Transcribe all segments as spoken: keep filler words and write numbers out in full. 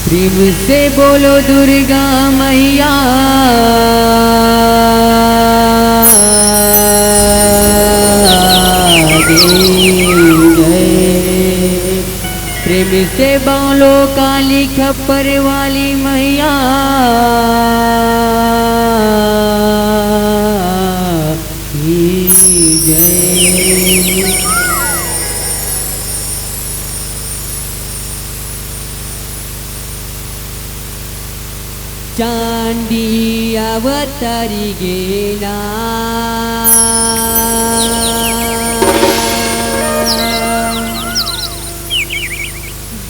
प्रेम से बोलो दुर्गा मैया की जय। प्रेम से बोलो काली खप्पर वाली मैया की जय। चांदी अवतरी गे ना,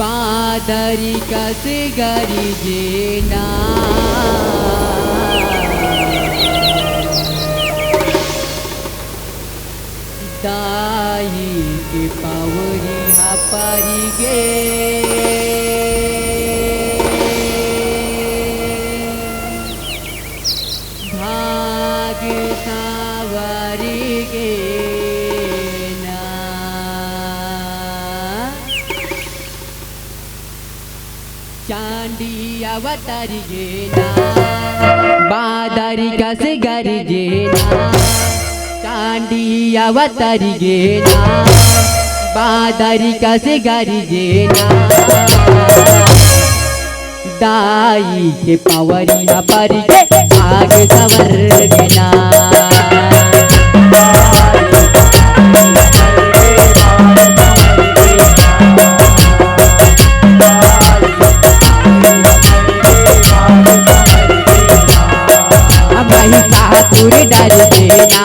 बादरी कस गरजे ना। दाई के पवरी हा परी गे, भाग सांवरी गे ना। चांदी अवतरी गे ना, बादरी कस गरजे ना। चांदी अवतरी गे ना, बादरी कस गरजे ना। दाई के पवरी हा परी गे, भाग संवर गे ना। महिषासुर डर गे ना,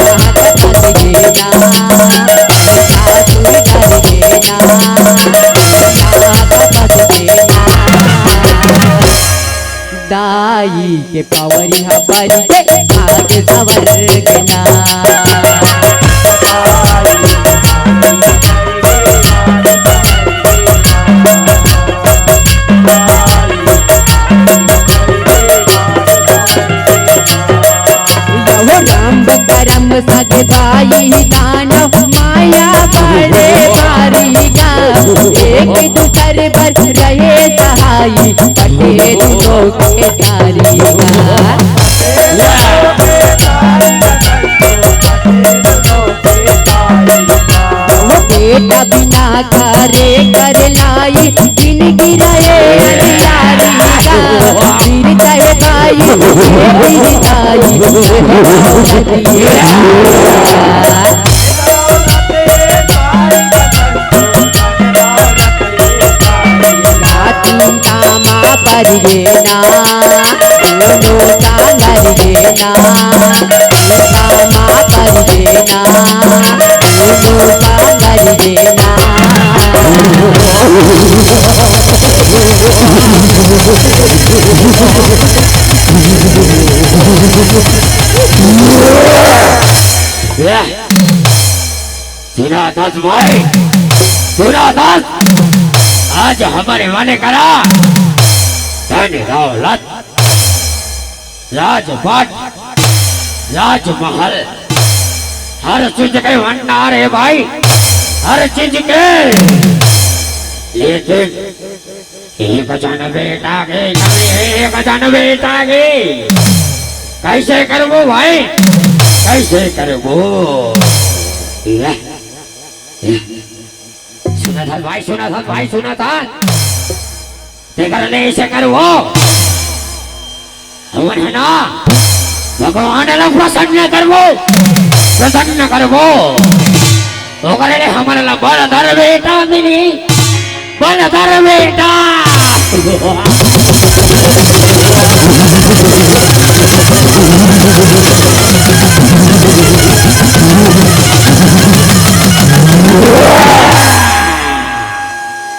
नाग फंस गे ना, महिषासुर डर गे ना, नाग फंस गे ना। दाई के पवरी हा परी गे, भाग संवर गे ना। लहो राम करम सग भाई दानव, माया बड़े भारी गा। एक दूसर बर रहे सहाई, बटे दुनों के तारी गा। वो बेटा बिना घरे कर लाई, जिनगी रहे अंधियारी गा। वीर चाहे भाई, वीर भाई। नाती नामा परिये ना, दोनों सांगर ये ना, नामा परिये ना, दोनों सांगर ये ना। सुना दस भाई, सुना दस। आज हमर मन करा धन दौलत, राजपाट, राजमहल, हर चीज के भंडार हे भाई, हर चीज के। लेकिन एक जन बेटा के कमी हे, एक जन बेटा के। कैसे करबो भाई, कैसे करबो? ये, ये। सुनत हस भाई, सुनत हस भाई, सुनत हस। तेकर ले ऐसे करबो। हमन हे ना, भगवान ला प्रसन्न करबो, प्रसन्न करबो। ओकरे ले हमन ला बलधर बेटा मिली, बलधर बेटा।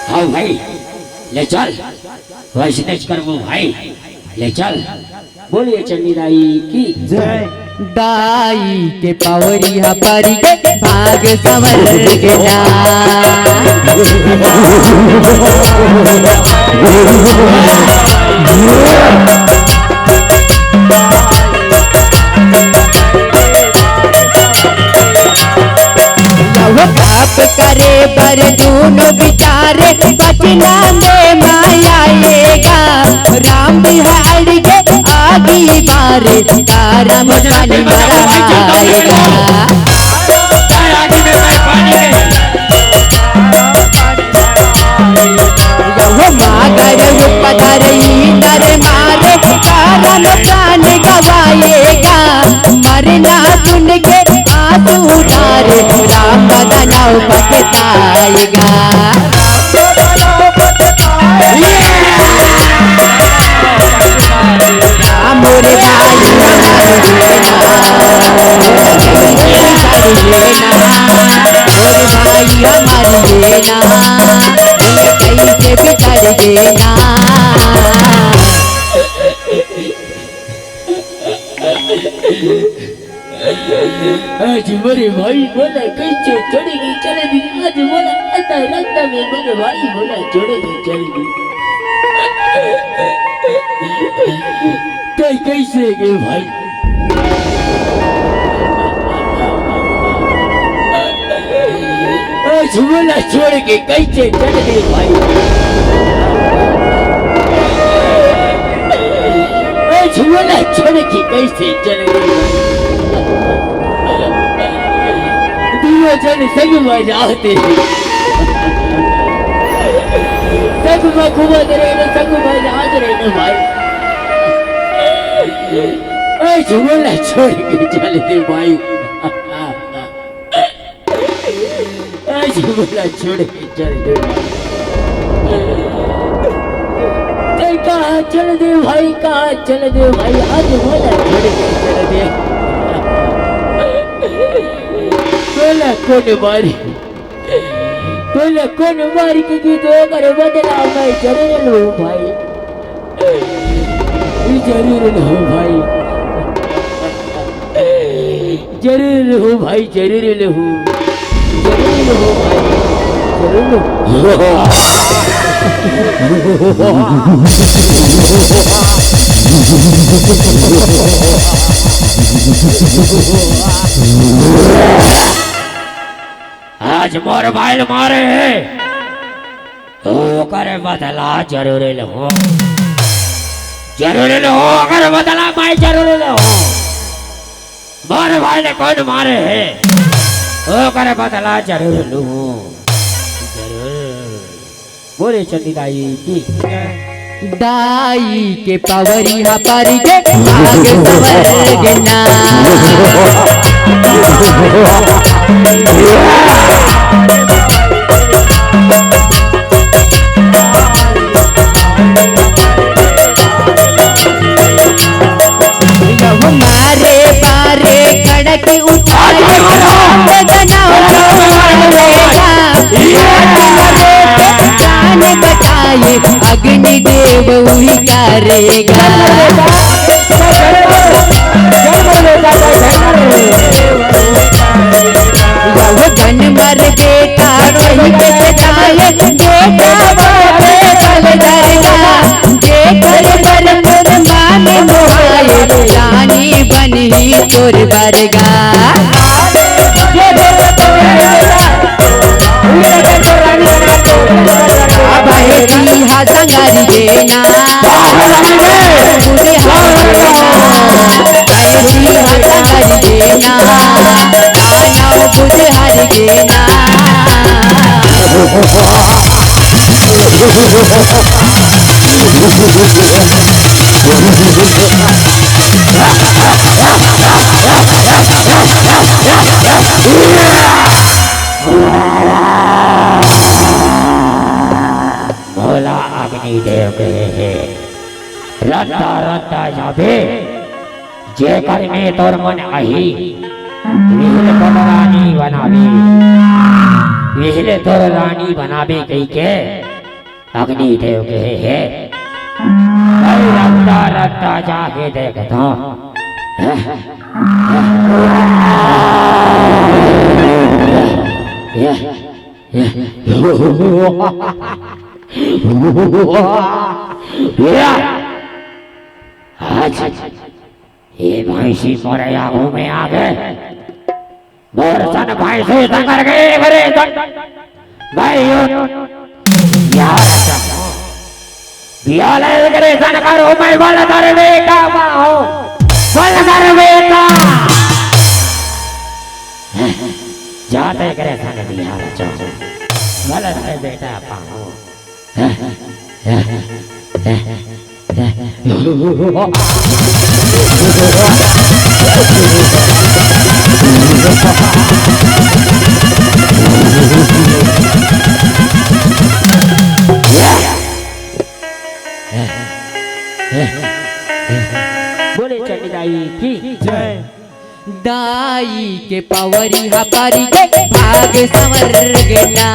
हाँ भाई, ले चल, वैसने करबो भाई, ले चल। बोलिए चंडी दाई की जय। दाई के पवरी हा परी गे, भाग संवर गे ना। लव पाप करे बर दूनो बिचारे, बचना में राम बिहार के आगी बारे, तारा में पानी मरवाएगा। वो मागर वो पत्थर ईंट मारे, तारा में प्राण गवाएगा। मरना सुन के आंसू उतारे, राम बदनाव पछताएगा। मोरे भाई हमारी ये ना, मोरे भाई हमारी ये ना, मोरे भाई हमारी ये ना, ये कैसे बिगड़ गए ना। आज मोरे भाई मोला कैसे छोड़ के चले गे, आज मोला ऐसा रास्ता में मोरे भाई मोला छोड़ के चले गे। तैं कैसे गे भाई? आज मोला छोड़ के कैसे चले गे भाई? आज मोला छोड़ के कैसे चले गे भाई? दुनों झन संग में जाते हैं। संग में घूमत रहे ना, संग में जात रहे ना भाई। आज मोला छोड़ के चले गे भाई। आज मोला छोड़ के चले गे भाई। तैं कहाँ चले गे भाई, कहाँ चले गे भाई? आज मोला छोड़ के चले गे। तोला कोन मारे, तोला कोन मारे कि तैं ओकर बदला मैं जरूर लूँ भाई, जरूर लूँ भाई। जरूर लूँ भाई, जरूर लूँ, जरूर लूँ भाई, जरूर लूँ। आज मोर भाई ल मारे हे, ओकर बदला जरूर लूँ, जरूर लूँ, ओकर बदला मैं जरूर लूँ। मोर भाई ल कोन मारे हे, ओकर बदला जरूर लूँ, जरूर। बोले चंडी दाई की। दाई के पवरी हा पर के आग सवर गना। मारे बारे कड़क उठाए, प्राण बचाए अग्नि देव उही करेगा। वो जन मर बेटा कहीं के सताए, बेटा बापे बल दरगा। जेकर बर तोर मान मोहाए, रानी बनही तोर बरगा। अब हे जी हा संगारी देना, बुझे हा देना। अरे जी हा संगारी देना, आना बुझे हारी देना। मोला अग्निदेव कहे हे, रद्दा रद्दा जाबे, जेकर में तोर मन आही, विहिल तोर रानी बनाबे, विहिल तोर रानी बनाबे कहिके अग्निदेव कहे हे। मैं रद्दा रद्दा जाके देखता हूँ। आज ये भैंसी मोरे आगू में आ गे। मोर सन भैंसी संगर गे बरे सन। भाई यो यार बिहाव ला करे सन करो, मैं बलधर बेटा पाहूं, बलधर बेटा। जाते करे सन बिहाव ला चाहूं, बलधर बेटा पाहूं। बोले चंडी दाई की जय। दाई के पवरी हा पारी गे, भाग संवर गे ना।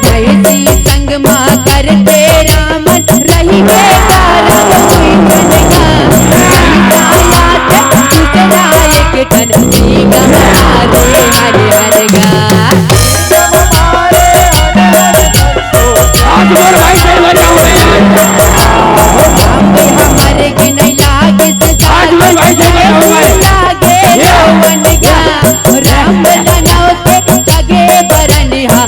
भैंसी संग मा करते रामन रही बेकार कोई मन का। सीता लात दूसरा एक ठन सींग मारे हर हर गा। आज मोर भाई से बचाओ मैं। हमरे हमर के नहीं लागे से आज मोर भाई से बचाओ मैं। लागे जवन गा। राम नाव के जगे बरन हा।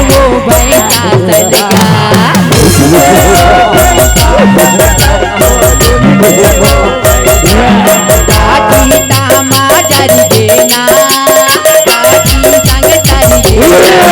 वो बैठा सनगा। दादी दामा जरी देना, दादी संग जरी देना।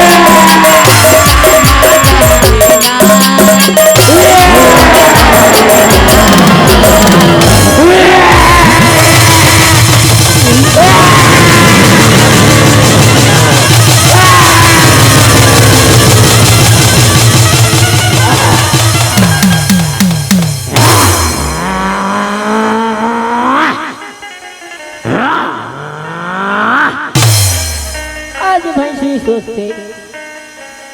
आज भैंसी सोचते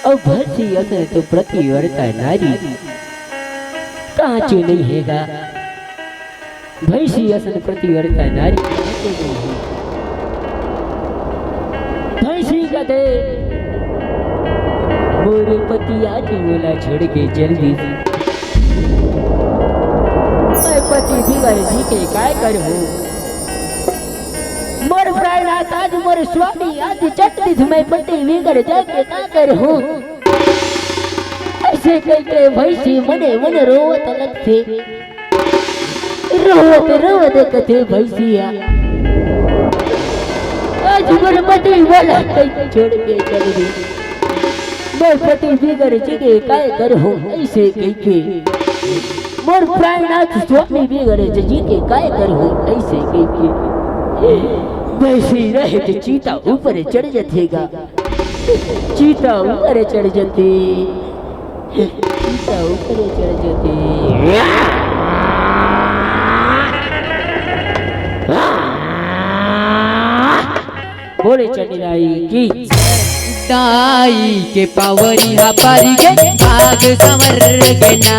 अउ भैंसी असन तो पतिव्रता नारी कहाँ चो नहीं हेगा। भैंसी असन पतिव्रता नारी कहाँ चो नहीं हे। भैंसी कथे मोर पति आज मोला छोड़ के चल दिस। मैं पति बिगर जी के काय करहूँ? मोर प्राणनाथ आज मोर स्वामी आज चट दिस, मैं पति बिगर जाके का करहूँ? अइसे कहिके भैंसी मने मन रोवत लगथे। रोवत रोवत कथे भैंसिया, आज मोर पति मोला कहीं छोड़ के चल दिस। मोर पति बिगर जी के काय करहूँ? अइसे कहिके मोर प्राणनाथ स्वामी बिगर जी के काय करहूँ? अइसे कहिके भैंसी रहे त चिता ऊपर चढ़ जथे गा। चिता ऊपर चढ़ जथे। चिता ऊपर चढ़ जथे। बोले चंडी दाई की। दाई के पवरी हा पारी गे, भाग संवर गे ना।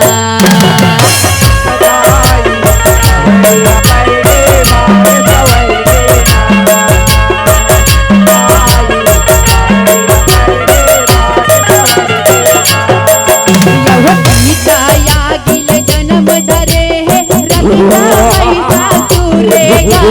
यह गीता या गिल जन्म धरे हे, रखना पैसा चूरेगा।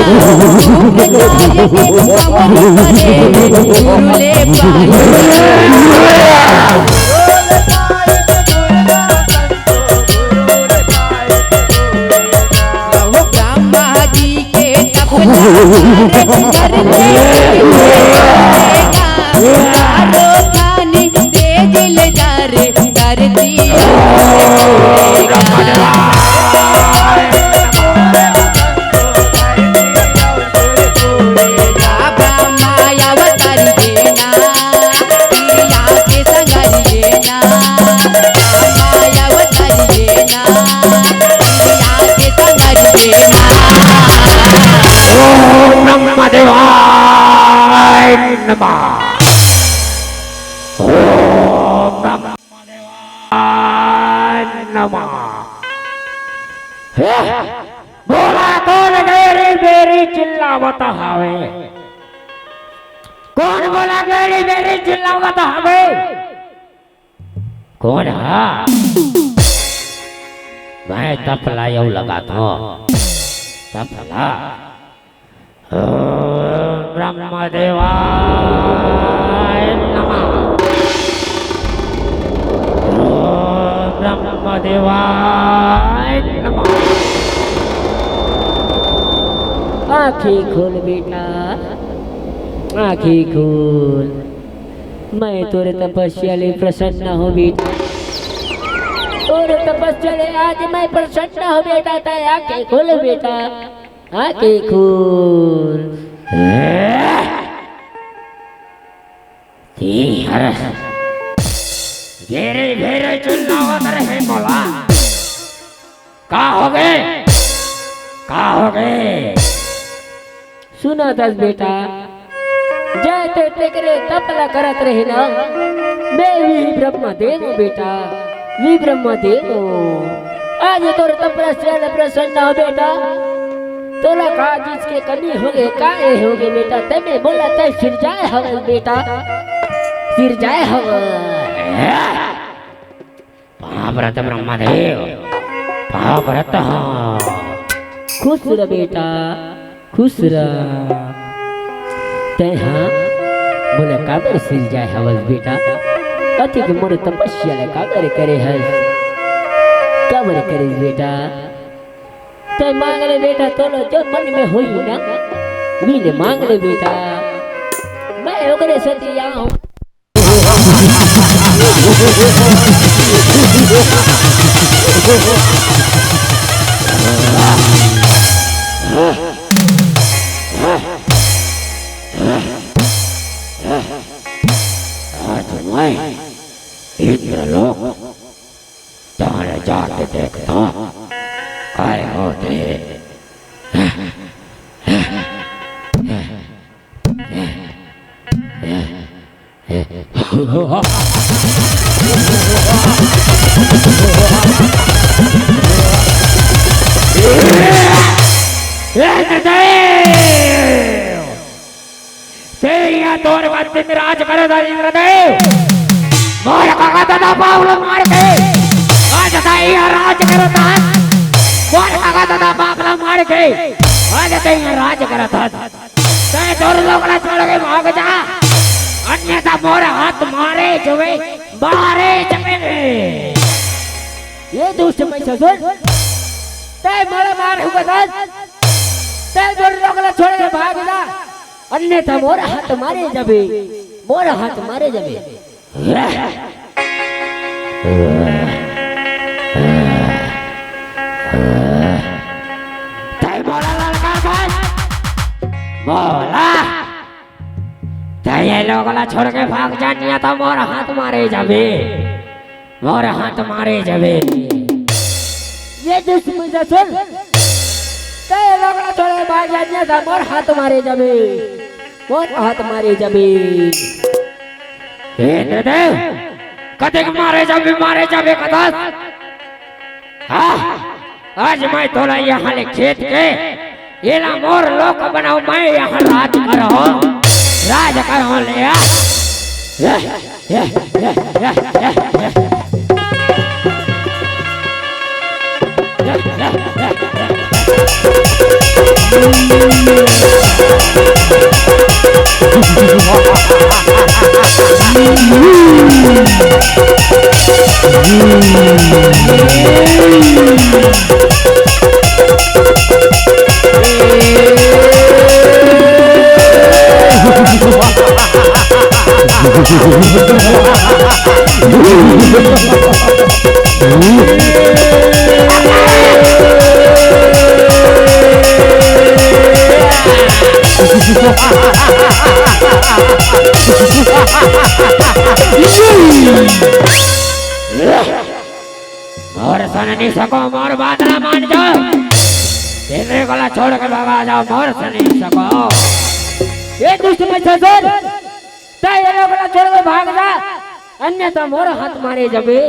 ओम नमः देवाय नमः। ओम नमः देवाय नमः। हे, बोला कोन गेरी बेरी चिल्लावत हावे? कोन बोला गेरी बेरी चिल्लावत हावे? कोन हा? तपला अउ लगाथों। तपला। ओम ब्रह्म देवाय नमः। ओम ब्रह्म देवाय नमः। आँखें खोल बेटा, आँखें खोल। मैं तोरे तपस्या ले प्रसन्न हों बेटा, तोरे तपस्या ले आज मैं प्रसन्न हों बेटा। तैं आँखें खोल बेटा, आँखें खोल। तें हर घेरे घेरे चिल्लावत रहे मोला। का होगे? का होगे? सुनत हस बेटा, जय ते तेकरे तपला करत रहे ना, मैं भी ब्रह्मदेव हों बेटा, भी ब्रह्मदेव हों। आज तोर तपस्या ले प्रसन्न हों बेटा, तोला का चीज के कमी होगे, का ए होगे बेटा, तैं मोला तैं सिरजाय हवस बेटा, सिरजाय हवस। पाँव परत ब्रह्मदेव, पाँव परत। खुश रह बेटा, खुश रह। तैं हा मोला काबर सिरजाय हवस बेटा? अतेक मोर तपस्या ला काबर करे हस? काबर करे बेटा? तैं मांग ले बेटा, तोला जो मन में होही ना, वीन मांग ले बेटा। मैं ओकरे सेती आहों। आज मैं इंद्रलोक तारे जाके देखता, काय होथे। तें इहाँ तोर बस्ती में राज करत हस इंद्रदेव। मोर काका ददा बाप ला मार के आज तें इहाँ राज करत हस। मोर काका ददा बाप ला मार के आज तें इहाँ राज करत हस। तें तोर लोग ला छोड़ के भाग जा, अन्यथा मोर हाथ मारे जबे, मारे जबे। ए दुष्ट महिषासुर, तें मोला मार हुकत हस, तें तोर लोग ला छोड़ के भाग जा। अन्यथा मोर हाथ मारे जबे, मोर हाथ मारे जबे। तें मोला ललकार बस, मोला। तें ए लोग ला छोड़ के भाग जा, नहीं तो मोर हाथ मारे जबे। मोर हाथ मारे जबे। ए दुष्ट महिषासुर, तें ए लोग ला छोड़ के भाग जा, नहीं तो मोर हाथ मारे जबे। मोर हाथ मारे जबे। ए इंद्रदेव, कतेक मारे जबे, मारे जबे कथस। हाँ, आज मैं तोला इहाँ ले खेद के एला मोर लोक बनाहूँ, मैं इहाँ राज करहूँ, राज करहूँ ले आ। मोर सन नइ सको, मोर बात ला मान जा। तें ए लोग ला छोड़ के भगा जा, मोर सन नइ सको। ए दुष्ट महिषासुर, तें ए लोग ला छोड़ के भाग जा, अन्यथा मोर हाथ मारे जबे।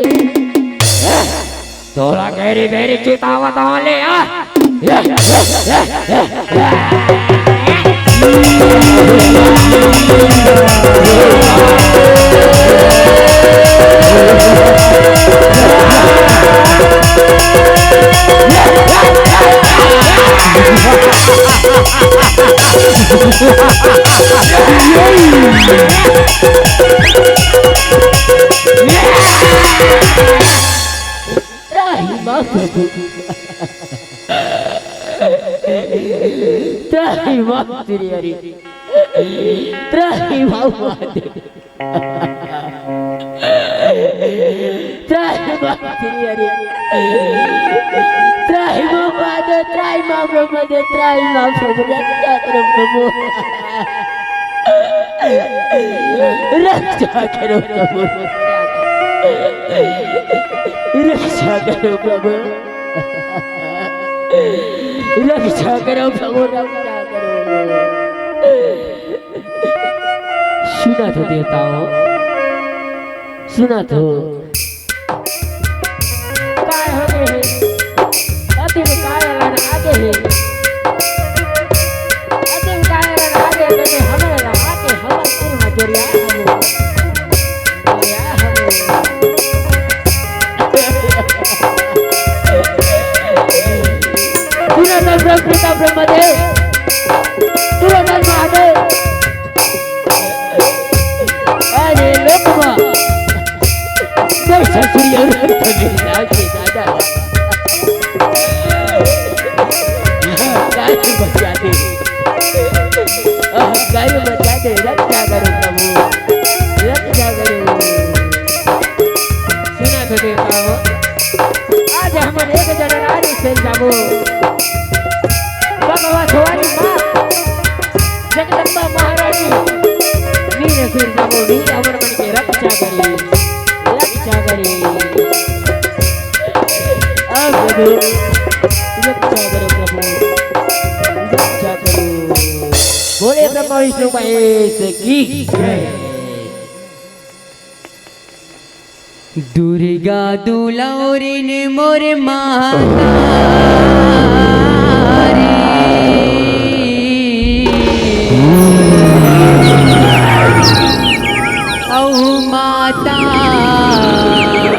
तोला घेरी घेरी चितावत हँव ले आ। त्राहि मां प्रभु। त्राहि मां श्री हरि। त्राहि मां महादेव। त्राहि मां श्री हरि। त्राहि मां महादेव, त्राहि मां ब्रह्मदेव, त्राहि मां प्रभु, रक्षा करो प्रभु। रक्षा करो प्रभु। रक्षा करो प्रभु। रक्षा करो प्रभु, रक्षा करो। सुनत हो देवताओं, सुनत हो। काय हो गे हे? अति में काय ला आगे हे? अति में काय ला आगे हे? तेने हमर ला आगे, हमर कुल में जोरिया हवे। जोरिया हवे। पुरातन ब्रह्म पिता ब्रह्मदेव, पुरातन महादेव। अरे लोक मा, जब ससुरी और भगवान के दादा। अहंकार बचा दे, अहंकार बचा दे, रक्षा करो प्रभु, रक्षा करो। सुनत हो देवताओं, आज हमन एक जन नारी से जाबो। भगवत हमारी माँ जगदम्बा महारानी, नीर सिर जाबो, नीर हमर मन के रक्षा करी, रक्षा करी। अब प्रभु, रक्षा करो प्रभु, रक्षा करो। बोले ब्रह्मा विष्णु महेश की जय। दुर्गा दुलौरिन मोर माता रे, अउ माता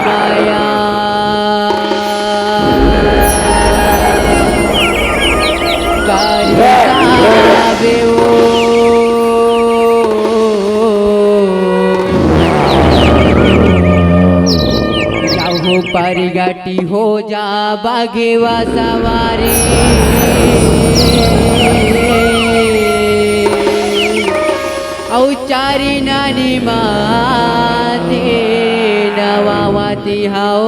माया कर जावे ओ। जाहू परगटी हो जा बघेवा सवारी, अउ चारी नानी माते नवावती हव,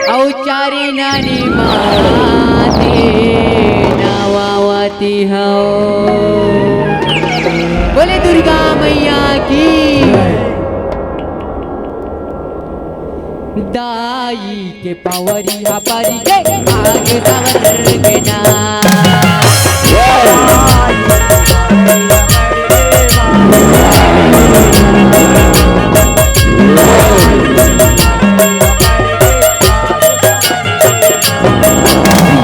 अउ चारी नानी माते नवावती हव। बोले दुर्गा मैया की। दाई के पावरी हा पारी के आगे सावन के ना।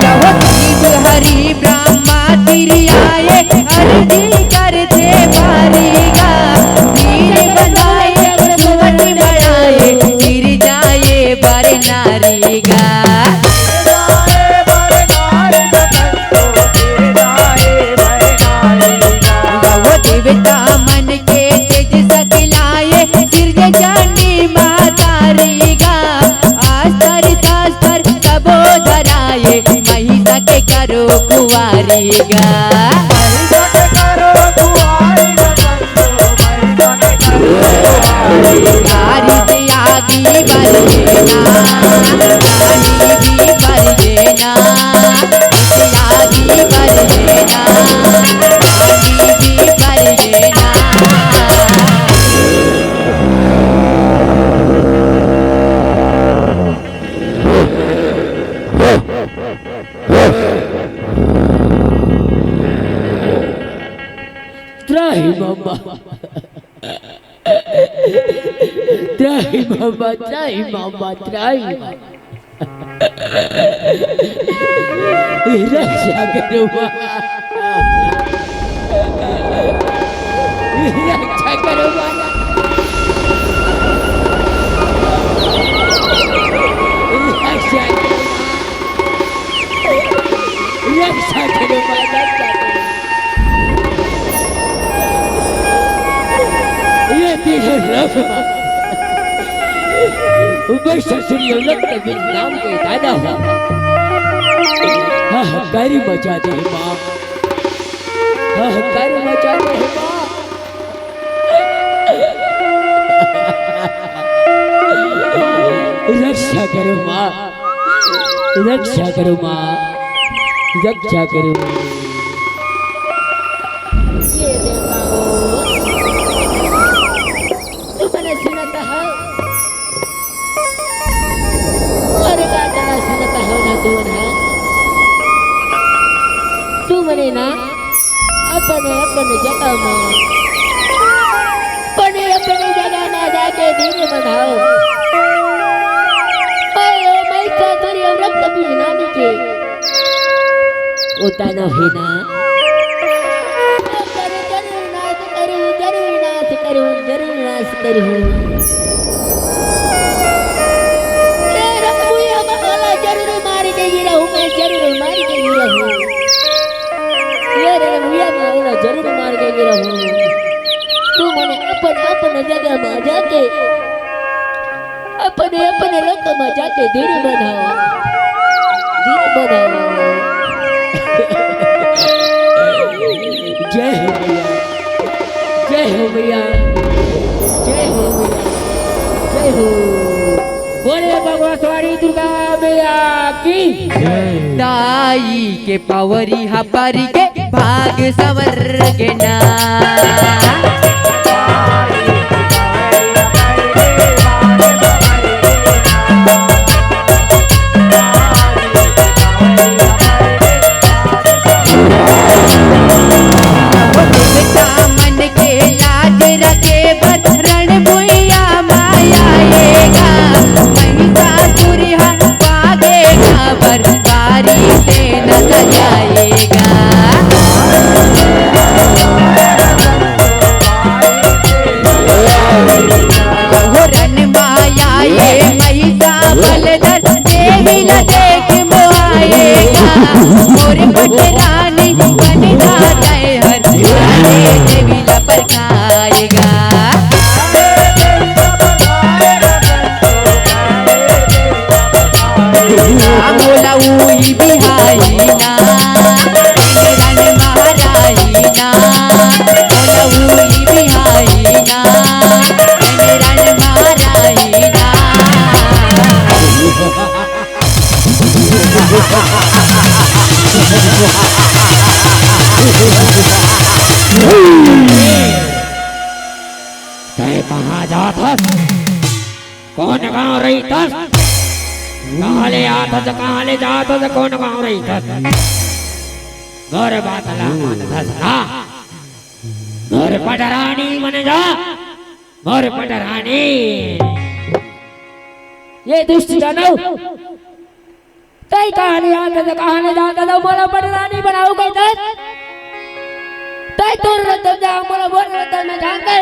जब शिव हरि ब्रह्मा तिरियाए, अरजी करथे बारी गा। नीर बनाए सुवट मड़ाए, गिर जाए बर नारी गा। वो देवता मन के तेज सकलाए, सिरजे चंडी महतारी गा। अस्तर शस्तर सबो धराए, महिषा के करो कुवारी गा। बारिश आगी बरसे ना, पानी भी बरसे ना, बारिश आगी बरसे ना, पानी भी बरसे ना। त्राहि मां, त्राहि मां, त्राहि मां, त्राहि मां। रक्षा करो मां। रक्षा करो मां। रक्षा करो मां। मैं ससुरी औरत के बिन नाम के दादा हूँ। हाहाकार मचा दे हे माँ, हाहाकार मचा दे हे माँ। रक्षा करो माँ, रक्षा करो माँ, रक्षा करो। ये देवताओं, तुमने सुनत हव? अरे का तना सुनत हव ना तुमन ह? तुमने ना अपन अपन जगह म, अपन अपन जगह म जाके दिन मनाओ। अरे ओ माई का दुरी औरत कभी नाम के ओता न हे ना। जरूर, जरूर नाश करूँ, जरूर नाश करूँ, जरूर नाश करूँ। ये रंगमुइया मावला जरूर मार के गिरहूँ, मैं जरूर मार के गिरहूँ। ये रंगमुइया मावला जरूर मार के गिरहूँ। तुमने अपन, अपन जगह म जाके अपने, अपने लोक म जाके दिन मनाओ, दिन मनाओ। जय हो मैया, जय हो मैया, जय हो मैया, जय हो। बोले भगवतवाणी दुर्गा मैया की। दाई के पवरी हा पारी के भाग सवर के ना। मन के लाज रखे बर रण भुइया माया आएगा। महिषासुर हा भागेगा बर बारी से न सजाएगा। हो रन माया ये महिषा बलधर, देवी न देख मोहाएगा। मोर पटरानी बन जा जय हर, देवी ला परखाएगा। मोला उही बिहाई ना, रन महाराई ना, मोला उही बिहाई ना, रन महाराई ना। तैं कहाँ जात हस? कोन गाँव रहिथस? कहाँ ले आत हस, कहाँ ले जात हस, कोन गाँव रहिथस? मोर बात ला मानथस ना? मोर पटरानी बन जा, मोर पटरानी। ये दुष्ट दानव, तैं कहाँ ले आत हस, कहाँ ले जात हस, मोला पटरानी बनाहू कहिथस? तैं तोर रद्दम जा, मोला मोर रद्दम में जान दे।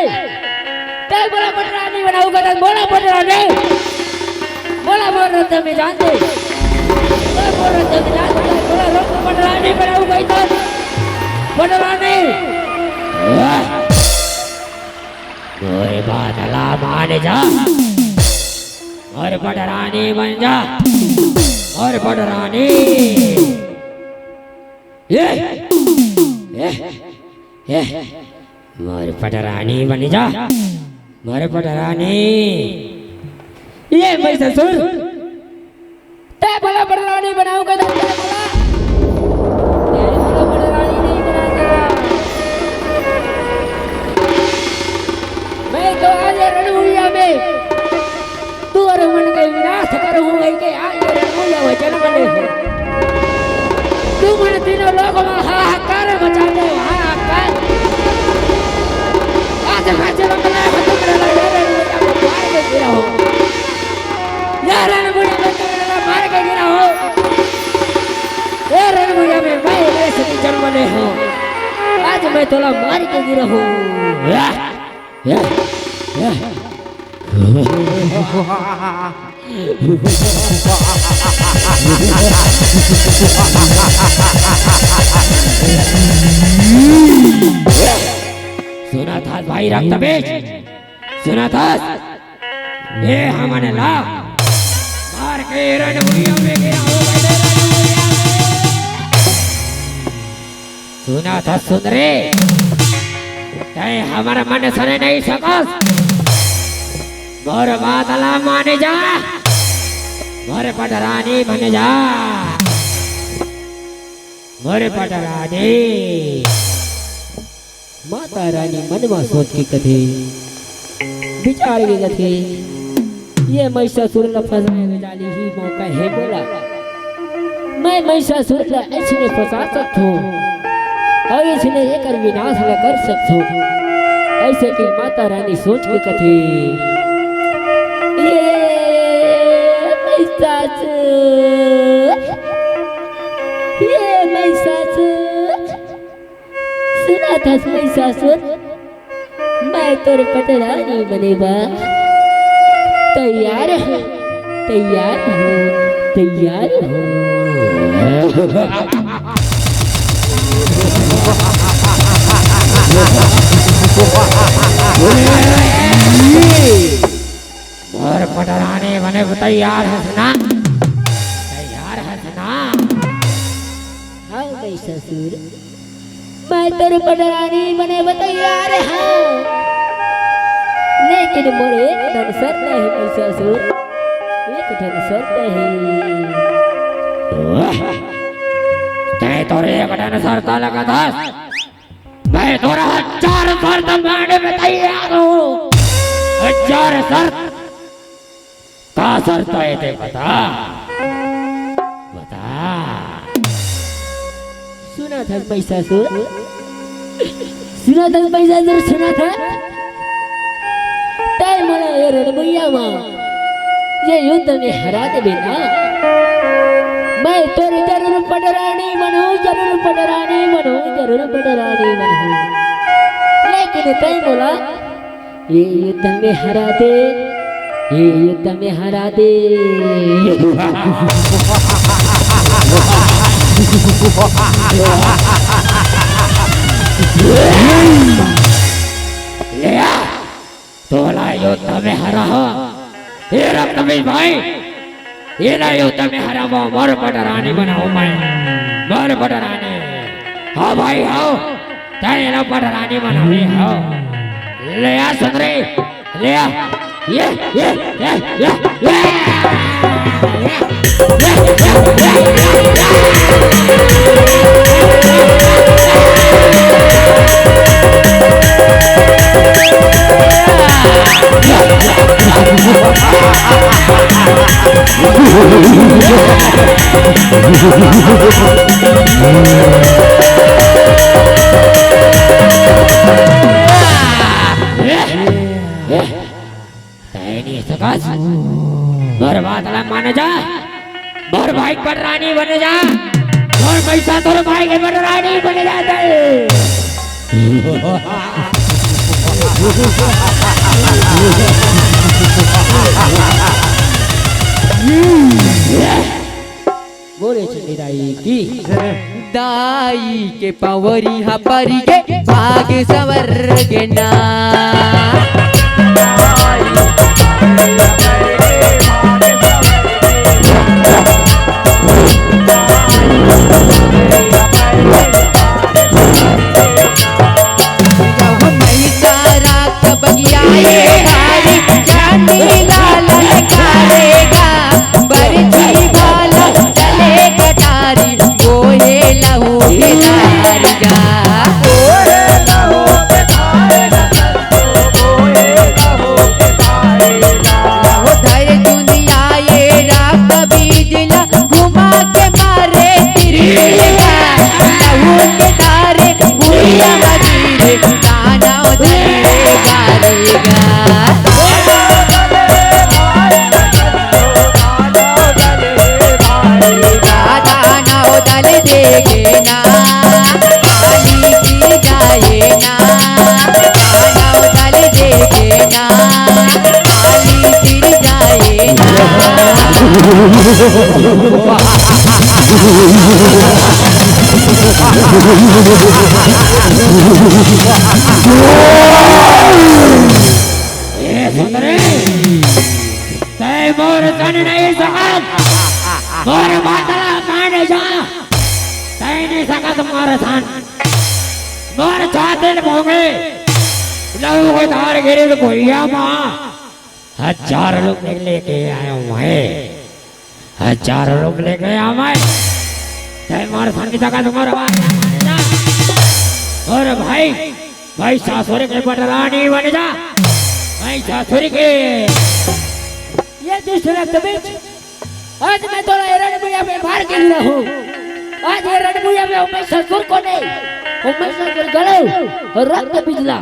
तैं मोला पटरानी बनाहू कहिथस, मोला पटरानी। मोला मोर रद्दम में जान दे। तैं मोर रद्दम में जान दे, मोला रोज पटरानी बनाहू कहिथस। पटरानी। मोर बात ला मान जा। मोर पटरानी बन जा, मोर पटरानी। ये, ये, ये, मोर पटरानी बन जा, मोर पटरानी। ये महिषासुर, तैं मोला पटरानी बनाहू कहिथस, तैं मोला, तैं मोला पटरानी नहीं बनाता। मैं तो आज रणभूमिया में तुंहर मन के विनाश करहूँ कहिके आज ये रणभूमिया में जनम ले हँव। तुमन तीनों लोग में हाहाकार मचा दे, हाहाकार। आज मैं जनम ले हँव, तुमन ला ये रणभूमिया में मार के गिरहूँ। ये रणभूमिया में तुमन ला मार के गिरहूँ। ये रणभूमिया में मैं, मैं सती जनम ले हँव। आज मैं तोला मार के गिरहूँ। या, या, या। सुनत हस भाई रक्तबीज, सुनत हस? ये हमन ला ए रणभुइया में गिरा हो गए रणभुइया में। सुनत हस सुन रे, तैं हमर मन सने नहीं सकस। मोर बात ला मान जा, मोर पटरानी बन जा, मोर पटरानी। माता रानी मन म सोच के कथे, विचार के कथे, ये महिषासुर ल फंसाए के जाली ही मौका हे मोला। मैं महिषासुर ल अइसने फंसा सकथों अउ अइसने एकर विनाश ल कर सकथों। अइसे कि माता रानी सोच के कथे, ये महिषासुर, ये महिषासुर, सुनत हस महिषासुर, मैं तोर पटरानी बने बर तैयार हूँ, तैयार हूँ, तैयार हूँ। मोर पटरानी बने बर तैयार हस ना? तैयार हस ना? हाँ महिषासुर, मैं तोर पटरानी बने बर तैयार हूँ, लेकिन मोर एक ठन शर्त हे महिषासुर, एक ठन शर्त हे। वाह! तैं तोर एक ठन शर्त लगत हस, मैं तोर हजार शर्त माने बर तैयार हूँ, हजार शर्त। का शर्त हे तैं बता, बता। सुनत हस महिषासुर, सुनत हस महिषासुर, सुनत हस। तैं मोला ये रणभुइया म, ये युद्ध में हरा देबे ना, मैं तोर जरूर पटरानी बनहूँ, जरूर पटरानी बनहूँ, जरूर पटरानी बनहूँ। लेकिन तैं मोला ये युद्ध में हरा दे, ये युद्ध में हरा दे। ले आ, तोला युद्ध में हरा हो। हे रक्तबीज भाई, एला युद्ध में हराबो, मोर पटरानी बनाहूँ मैं, मोर पटरानी। हाँ भाई, हाँ, तैं एला पटरानी बनाबे, हाँ। ले आ सुन रे, ले आ। ये, ये, ये, ये, ये। तैं नइ सकस। मोर बात ला मान जा। मोर भाई के पटरानी बन जा। मोर पइसा तोर भाई के पटरानी बन जा तैं। बोले चंडी दाई की। दाई के पवरी हा परी के भाग संवर गे ना। ए सुंदरी, तैं मोर सन नहीं सकत, मोर बात ला मान जा। तैं नहीं सकत मोर सन, मोर छाती ल भोंगे। लहू के धार गिरे तो भुइयां मा। हजार रुपये लेके आया हूँ मैं, हजार रुपये लेके आया मैं। तैं मोर सन नहीं सकत, मोर बात ला मान जा। अउ भाई, भाई ससुर के पटरानी बन जा, भाई ससुर के। ये दुष्ट रक्त बीज, आज मैं तोला ये रणभुइयां में मार के गिरा हूँ। आज ये रणभुइयां में उमेश ससुर को नहीं, उमेश ससुर गले और रक्त बीज ला,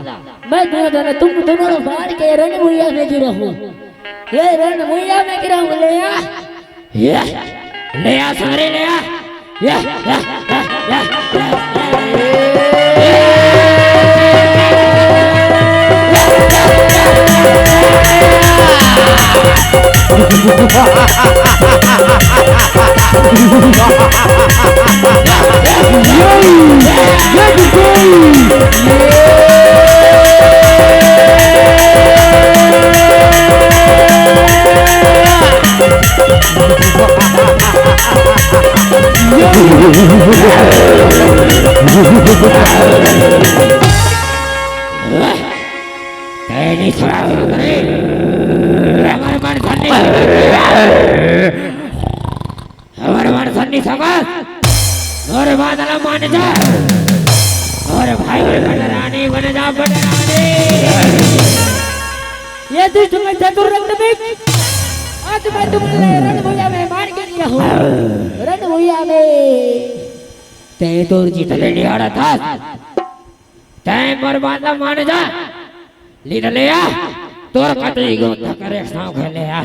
मैं दोनों जने तुम दोनों मार के रणभुइयां में गिरा हूँ। ये रणभुइयां में गिरा हूँ, ले आ। ये, ले आ, सारे ले आ। ये, ये, ये, ये, ये, ये। तेरी सुरावरी, हमारे मन धन्य। हमारे मन धन्य सकत। मोर बात ला मान जा। मोर भाई के पटरानी बन जा, पटरानी। ये दुष्ट में चतुर रक्त बीज, आज मैं तुम्हारे रणभुइयां में मार के गिरा हूँ। रणभुइयां में। तैं तोर जीत ले निहारा था। तैं मोर बात ला मान जा। लीन ले आ। तोर कति गो धकर एक साँव खेले आ।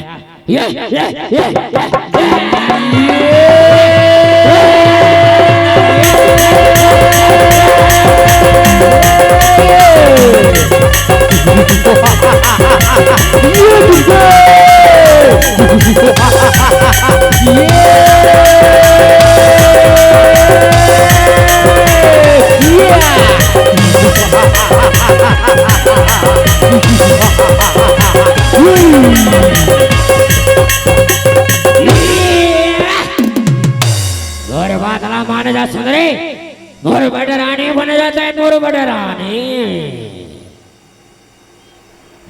ये, ये, ये, ये, ये। मोर बात ला मान जा सुंदरी, मोर पटरानी बन जा तैं, मोर पटरानी।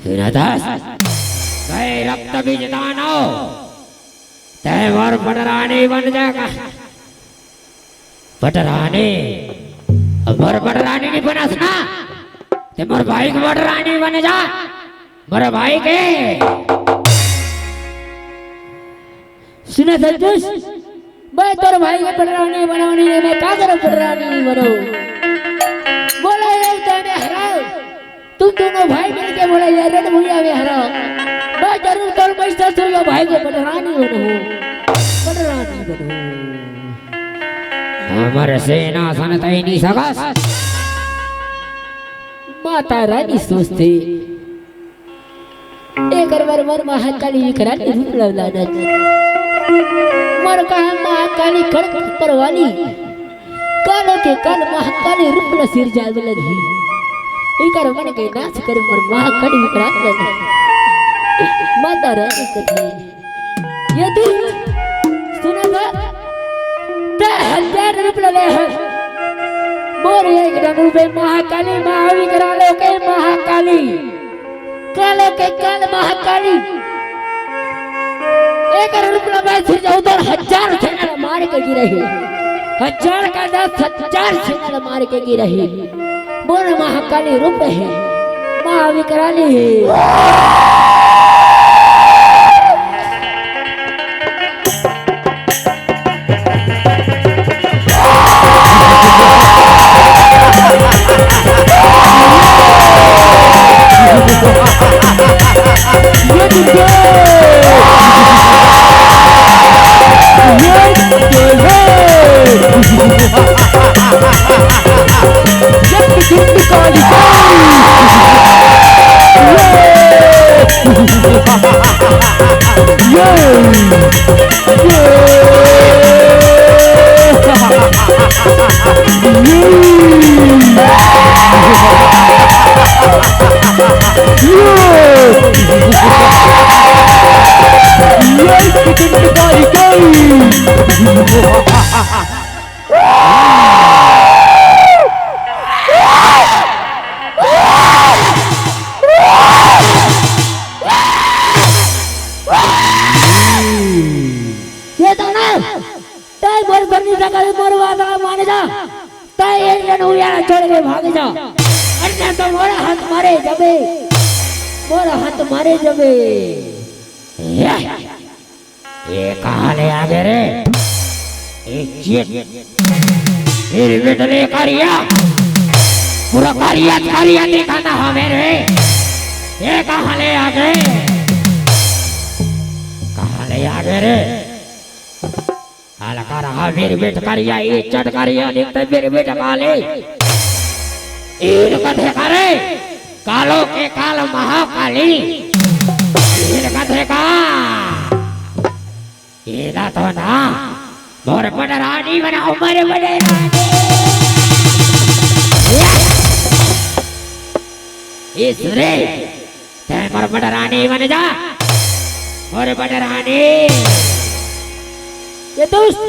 सुनथस? कहे रक्त बीज दानव, तैं मोर पटरानी बन जा का। पटरानी, अब मोर पटरानी नहीं बनस ना, तैं मोर भाई के पटरानी बन जा, मोर भाई के। सुनथस संतोष, मैं तोर भाई के पटरानी बनावनी है, मैं का करूँ पटरानी बनो। बोलो ये तैं हराओ, तुम दोनों भाई मिलके बोलो ये रणभुइयां में हराओ। मैं जरूर तोर मैं ससुर भाई के पटरानी बनो, पटरानी बनो। हमर सेना सन तैं नहीं सकस। माता रानी सोचथे, एकर बर मोर महाकाली विकराली रूप ल लानत। मोर कहा महाकाली खड़ग पर वाली, कालो के काल महाकाली रूप ल सिरजावे लगही। एकर मन के नाश कर मोर महाकाली विकराल ल। माता रानी कथे, ये दुष्ट, सुन तो, तैं हजार रूप ले हस। मोर एक डन रूपे महाकाली, महाविकरालो के महाकाली, कालो के काल महाकाली। एक रूप ले मैं सिरजाहूँ तो हजार सेना मार के गिरही। हजार का दस हजार सेना मार के गिरही। मोर महाकाली रूप हे, महाविकराली हे। जय श्री कृष्ण कालिका। ये तो ना, तै मोर बरनी सकल मोर वादा मान जा, तै ये रणभुइयां छोड़ के भाग जा, अन्य तो मोर हाथ मारे जबे, मोर हाथ मारे जबे। या। ये कहाँ ले आगे रे? ये चीज। ये बेटले करिया। पूरा करिया, करिया दिखाना हमें रे। ये कहाँ ले आगे? कहाँ ले आगे रे? हल्का रहा वीर बेट करिया, इज्जत करिया, नित्य वीर बेट काली। ईर कथे करे, कालो के काल महाकाली। ईर कथे का। एला तो ना, मोर बड़ रानी बनाओ, मोर बड़ रानी। इस रे, तै मोर बड़ रानी बन जा, मोर बड़ रानी। ये दोस्त,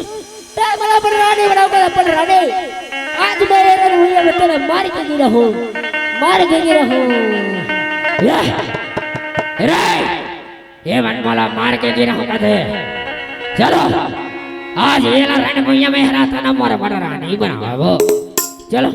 तै मोला बड़ रानी बनाओ, मोला बड़ रानी। आज मैं ये रणभुइयां में तोला मार के गिरा हूँ, मार के गिरा हूँ। ये, रे, ये मन मोला मार के गिरा हूँ कथे। चलो, आज ये ला रणभुइयां में हरा था ना, मोर बड़ रानी बनाओ। चलो।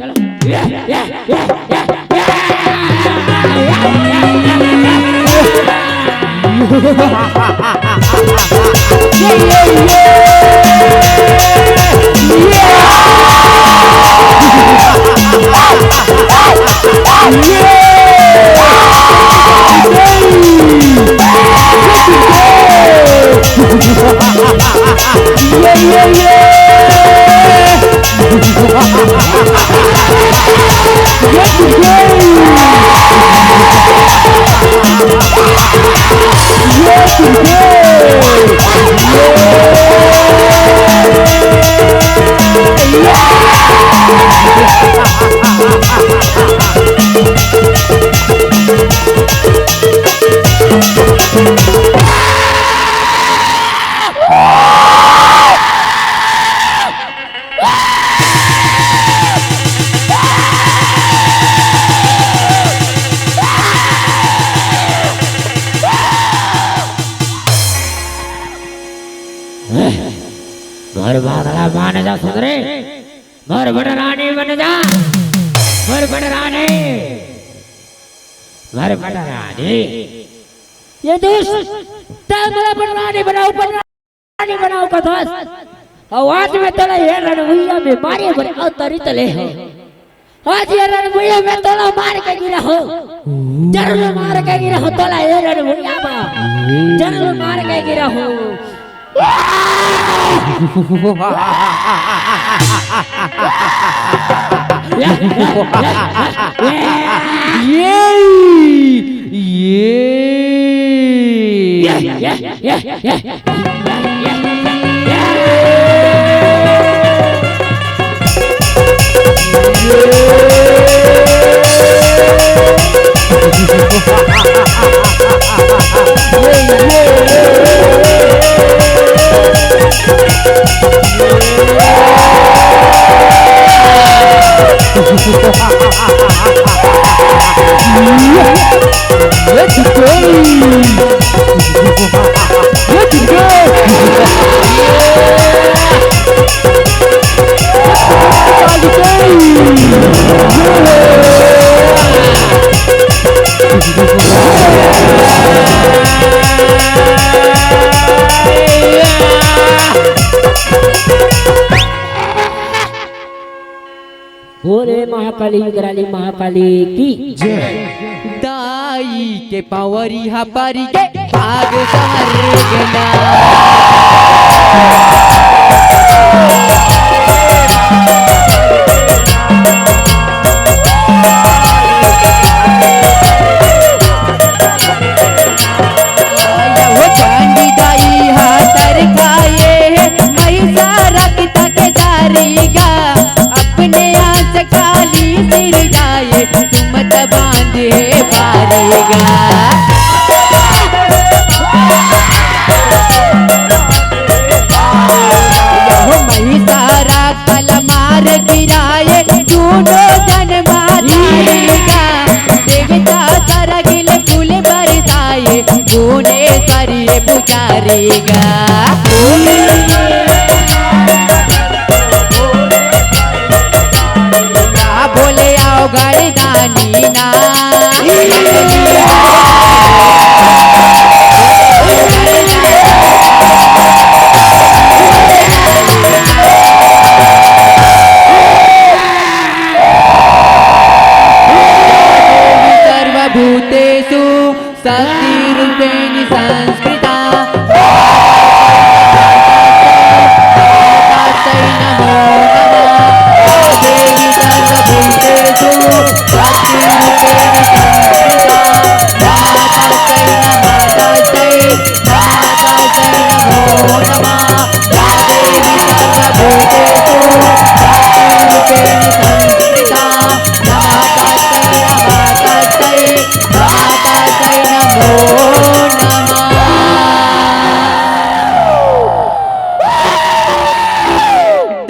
मोर बात ला मान जा सुंदरी, मोर बड़ रानी बन जा, मोर बड़ रानी, मोर बड़ रानी। ये दोस्त, तै मोला बड़ रानी बनाओ, बड़ रानी बनाओ कथस। अउ आज मैं तोला ये रणभुइयां में मारे बर अवतरित ले हंव। आज ये रणभुइयां में तोला मार के गिरा हंव। जरूर मार के गिरा हंव तोला ये रणभुइयां में। जरूर मार के गिरा हंव। ये, ये, ये। बोले महाकाली, विकराली महाकाली की जय। दाई के पावरी हा पारी के भाग संवर गेला। वो चांदी दाई हा तर खाए, पैसा रख तक जारी गा। अपने आस काली सिर जाए, सुमत बांधे पारेगा। राय दूनो जन मातारी गा, देवता सरगिल फूल बरसाए, भुवनेश्वरी पुजारी गा। बोले आओ गणदानी ना। सर्वभूतेषु शक्तिरूपेण संस्थिता। तस्मै नमो नमः। देवी सर्वभूतेषु शक्तिरूपेण संस्थिता। नमः तस्मै नमः तस्मै नमः तस्मै नमो नमः। या देवी सर्वभूतेषु शक्तिरूपेण संस्थिता। नमः तस्मै नमः तस्मै नमः तस्मै नमो नमः।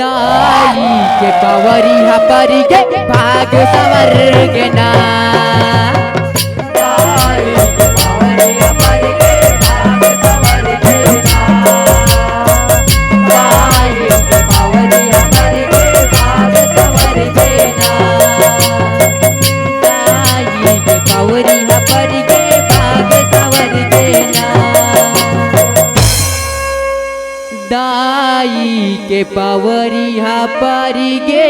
दाई के पवरी हा परि गे भाग संवर गे ना। दाई के पवरी हा परि गे भाग संवर गे ना। दाई के पवरी हा परि गे भाग संवर गे ना। दाई के पवरी हा परि गे भाग संवर गे ना। दाई के पवरी हा परि गे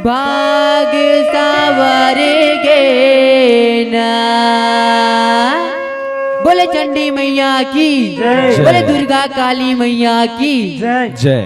भाग संवर गे ना। बोले चंडी मैया की, जय। बोले दुर्गा काली मैया की। जय।